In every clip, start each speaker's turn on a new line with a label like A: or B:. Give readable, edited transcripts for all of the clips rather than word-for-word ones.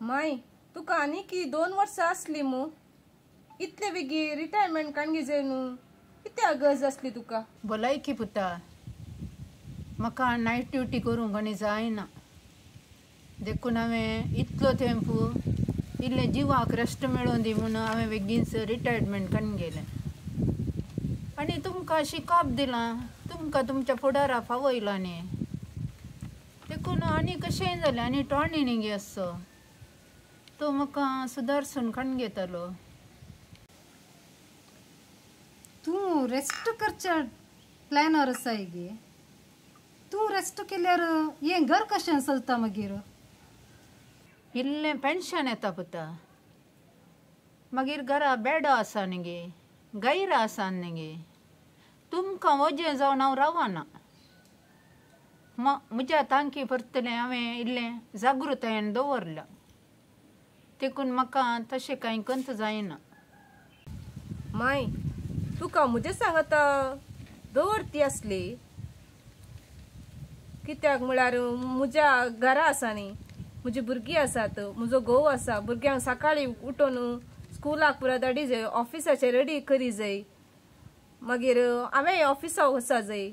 A: माय तुका आनी की 2 वर्सां आसली मू, इतले बेगी रिटायरमेंट काणगी जाय न्हू, कित्याक गरज आसली तुका?
B: भलायकी पुता, म्हाका नायट ड्युटी करूंक आनी जायना, देखून हांवें इतलो तेंप इल्लें जिवाक रेस्ट मेळोवन दी म्हणून हांवें बेगीनच रिटायरमेंट काडून गेलें. आनी तुमकां शिकप दिलां, तुमकां तुमच्या फुडारा फावयलां न्ही, देखून आनी कशेंय जालें. आनी टॉनी न्ही आसचो तो म्हाका सुदारसून काडून घेतालो.
C: तूं रेस्ट करच्या प्लॅनार आसाय गे? तूं रेस्ट केल्यार हें घर कशें चलता मागीर?
B: इल्लें पेन्शन येता पुता, मागीर घरा बेडो आसा न्ही गे, गैरा आसा न्ही गे, तुमकां वजें जावन हांव रावना. म्हज्या तांकी परतलें हांवें इल्लें जागृतायेन दवरलां, देखून म्हाका तशें कांय कंत जायना.
A: माय तुका म्हजें सांगता दवरती आसली, कित्याक म्हळ्यार म्हज्या घरा आसा न्ही, म्हजी भुरगीं आसात, म्हजो घोव आसा, भुरग्यांक सकाळीं उठोवन स्कुलाक पुरा धाडी जाय, ऑफिसाचेर रेडी करी जाय, मागीर हांवें ऑफिसाक वचा जाय,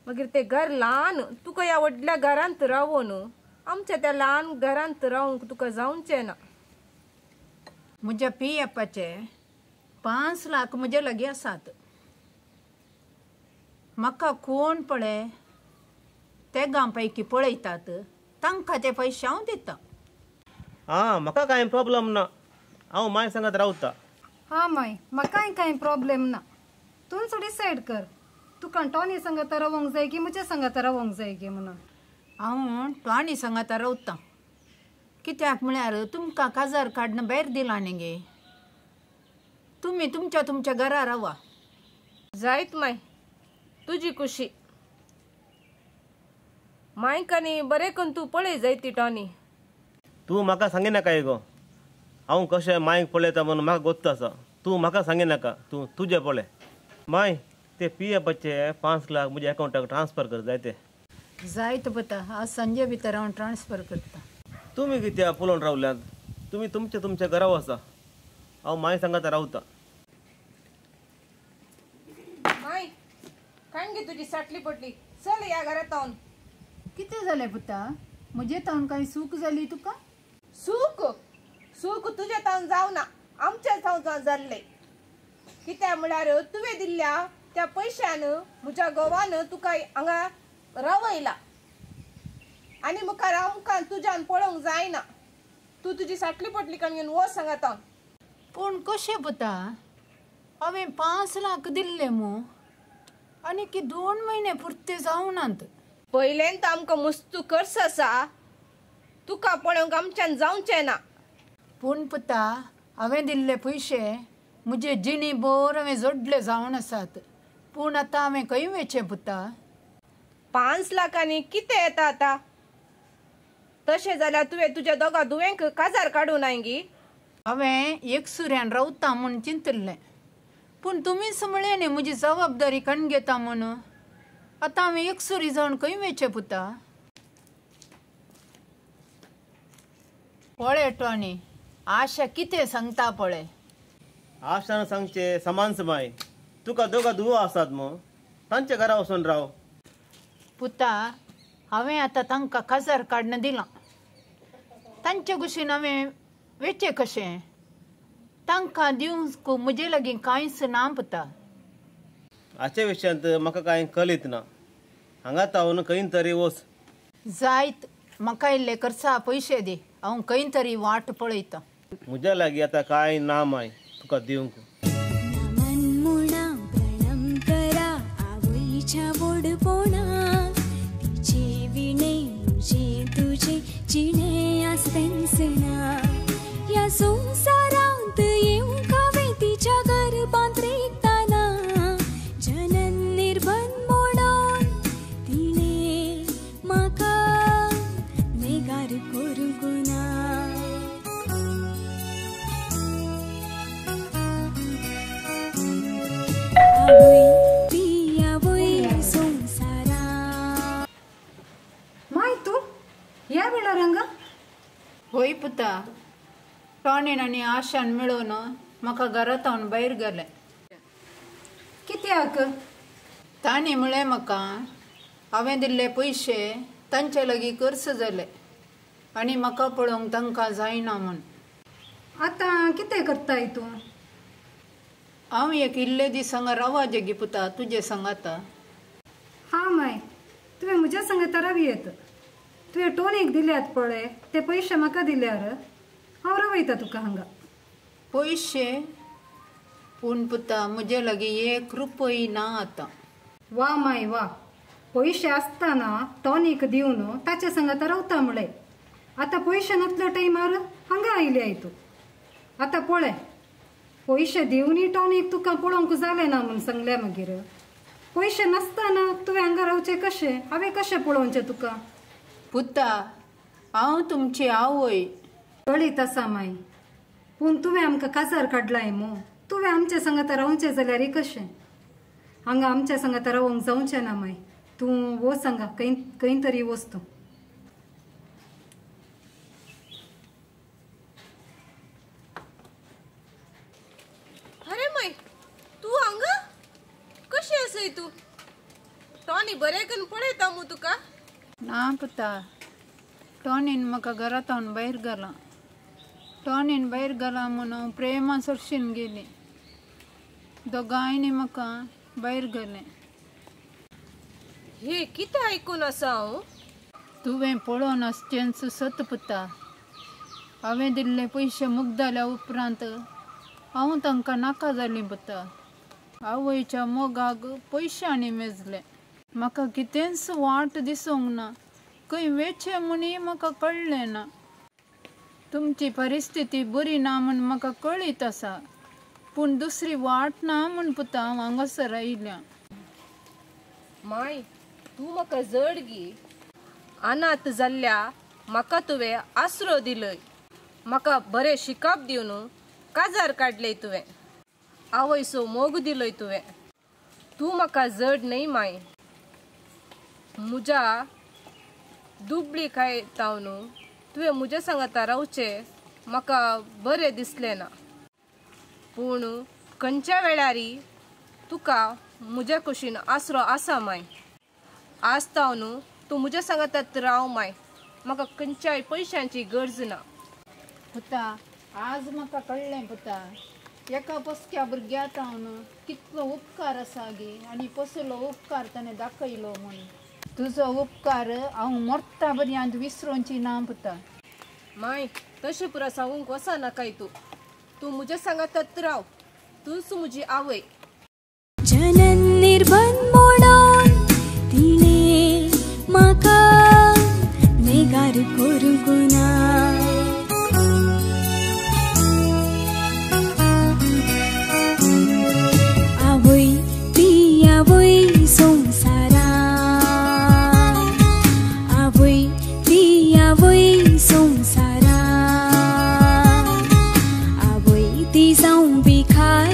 A: मागीर तें घर ल्हान, तुका ह्या व्हडल्या घरांत रावोन आमच्या त्या ल्हान घरांत रावंक तुका जावचें ना.
B: म्हज्या पी एफाचे 5 लाख म्हजे लागीं आसात. म्हाका कोण पळय तेगां पैकी पळयतात तांकां ते पयशे हांव दितां.
D: आं, म्हाका कांय प्रॉब्लम ना, हांव माय सांगत रावता.
C: हां माय, म्हाकाय कांय प्रॉब्लेम ना, तूंच डिसायड कर तुका टॉनी सांगता रावंक जाय की म्हज्या सांगता रावंक जाय गे म्हणून.
B: हांव टॉनी सांगता रावतां, कित्याक म्हळ्यार तुमकां काजार काडून भायर दिलां न्ही गे, तुमी तुमच्या तुमच्या घरा रावा.
A: जायत माय, तुजी खुशी. मायक आनी बरें करून तूं पळय जाय ती टॉनी.
D: तूं म्हाका सांगिनाका गो, हांव कशें मायक पळयता म्हणून म्हाका गोत्त आसा, तूं म्हाका सांगिनाका, तूं तुजें पळय. माय ते पी एफाचे 5 लाख म्हज्या अकावंटाक ट्रान्सफर कर जाय ते.
B: जायत पुता, आज सांजे भितर हांव ट्रान्सफर करता.
D: तुमी कित्याक पळोवन रावल्यात? तुमी तुमच्या तुमच्या घरा वचा, हांव माय सांगता रावता.
A: माय काण गे तुजी साटली पडली, चल ह्या घरांत हांव.
B: कितें जालें पुता, म्हजे तावन कांय सूख जाली तुका?
A: सूख सूख तुजे तावन जावना, आमच्या तावन जाल्लें. कित्याक म्हळ्यार तुवें दिल्ल्या त्या पयशान म्हज्या घोवान तुका हांगा रावयला आनी मुखार आमकां तुज्यान पळोवंक जायना. तूं तुजी साटली पोटली काडून घेवन वच सांगता.
B: पूण कशें पुता, हांवें 5 लाख दिल्ले मू, आनी की 2 म्हयने पुरते जावनात.
A: पयल्यान आमकां मस्तू खर्च आसा, तुका पळोवंक आमच्यान जावचें ना.
B: पूण पुता, हांवें दिल्ले पयशे म्हजे जिणी भर हांवें जोडले जावन आसात, पूण आतां हांवें खंय वचचें पुता?
A: 5 लाखांनी कितें येता आतां? तशें जाल्यार तुवें तुज्या दोगा धुवेंक काजार काडूं नाय गी?
B: हांवें एकसुऱ्यान रावता म्हूण चिंतिल्लें, पूण तुमीच म्हळें न्ही म्हजी जबाबदारी काडून घेता म्हणून, आतां हांवें एकसुरी जावन खंय वचचें पुता? पळय टॉनी, आशा कितें सांगता पळय.
D: आशान सांगचें समानच माय, तुका दोगा धुवो आसात मू, तांच्या घरा वचून राव.
B: पुता, हांवें आतां तांकां काजार काडून दिलां, तांचे कुशीन हांवें वचचें कशें? तांकां दिवंक म्हजे लागीं कांयच ना पुता.
D: हाचे विशयांत म्हाका कांय कळीत ना, हांगा तावन खंय तरी वच.
B: जायत, म्हाका इल्ले खर्चा पयशे दी, हांव खंय तरी वाट पळयतां.
D: म्हज्या लागीं आतां कांय ना माय तुका दिवंक.
E: संवसारांत येवंक हांवें तिच्या गर्भांत रेखताना जनन निर्बंध मोडून तिणें म्हाका नेगार करूंक ना. आवय ती आवय संवसारांत.
C: माय तूं ह्या वेळार हांगा?
B: होय पुता, टॉनीन आनी आशान मेळोवन म्हाका घरांत हांव भायर गेलें.
C: कित्याक?
B: तांणी म्हळें म्हाका हांवें दिल्ले पयशे तांचे लागीं खर्च जाले आनी म्हाका पळोवंक तांकां जायना म्हूण.
C: आतां कितें करताय तूं?
B: हांव एक इल्ले दीस हांगा रावा जेगी पुता, तुजे सांगाता.
C: हां माय, तुवें म्हज्या सांगाता रावयेत. तुवें टोनीक दिल्यात पळय ते पयशे म्हाका दिल्यार हांव रावयता तुका हांगा.
B: पयशे? पूण पुता म्हजे लागीं एक रुपय ना आतां.
C: वा माय वा, पयशे आसतना टॉनीक दिवन ताचे सांगाता रावता म्हळें. आतां पयशे नासल्या टायमार हांगा आयली तूं. आतां पळय पयशे दिवनूय टॉनीक तुका पळोवंक जालें ना म्हूण सांगल्या. मागीर पयशे नासतना तुवें हांगा रावचें कशें? हांवें कशें पळोवचें तुका?
B: पुता हांव तुमची आवय.
C: कळीत आसा माय, पूण तुवें आमकां काजार काडलाय मू. तुवें आमच्या सांगाता रावचें जाल्यार कशें? हांगा आमच्या सांगाता रावंक जावचें ना माय. तूं वच हांगा खंय खंय तरी वच तूं.
A: अरे माय, तूं हांगा कशें आसाय तूं? टॉनी बरें करून पळयता मू तुका?
B: ना पुता, टॉनीन म्हाका घरांत हांव भायर घालां. टॉनीन भायर घालां म्हूण हांव प्रेमा सरशीन गेली. दोगांयनी म्हाका भायर घालें.
A: हे कितें आयकून आसा हांव?
B: तुवें पळोवन आसचेंच सत पुता. हांवें दिल्ले पयशे मुगदाल्या उपरांत हांव तांकां नाका जालीं पुता. आवयच्या मोगाक पयशांनी मेजलें. म्हाका कितेंच वाट दिसूंक ना, खंय वेचें म्हणूय म्हाका कळ्ळें ना. तुमची परिस्थिती बरी ना म्हूण म्हाका कळीत आसा, पूण दुसरी वाट ना म्हूण पुता हांव हांगासर आयल्या.
A: माय, तूं म्हाका जड गी. अनाथ जाल्ल्या म्हाका तुवें आसरो दिलय. म्हाका बरें शिकप दिवन काजार काडलें तुवें. आवयसो मोग दिलय तुवें. तूं म्हाका जड न्हय माय. म्हज्या दुबळी काय तावन तुवें म्हज्या सांगाता रावचें म्हाका बरें दिसलें ना. पूण खंयच्या वेळारी तुका म्हज्या कुशीन आसरो आसा माय. आज तावन तूं म्हज्या सांगातात राव माय. म्हाका खंयच्याय पयशांची गरज ना.
B: पुता आज म्हाका कळ्ळें पुता, एका पोसक्या भुरग्या तावन कितलो उपकार आसा गे आनी कसलो उपकार ताणें दाखयलो म्हूण. तुजो उपकार हांव मरता पर्यंत विसरोंची ना पुता.
A: माय तशें पुरा सांगूंक वचना नाकाय तूं. तूं म्हज्या सांगातात राव. तूंच म्हजी आवय.
E: जनन निर्बंध मोडून तिणे म्हाका नेगार करूंक ना. आवय ती आवय संवसारा, आवय ती आवय संवसारा, आवय ती जावं भिखारी.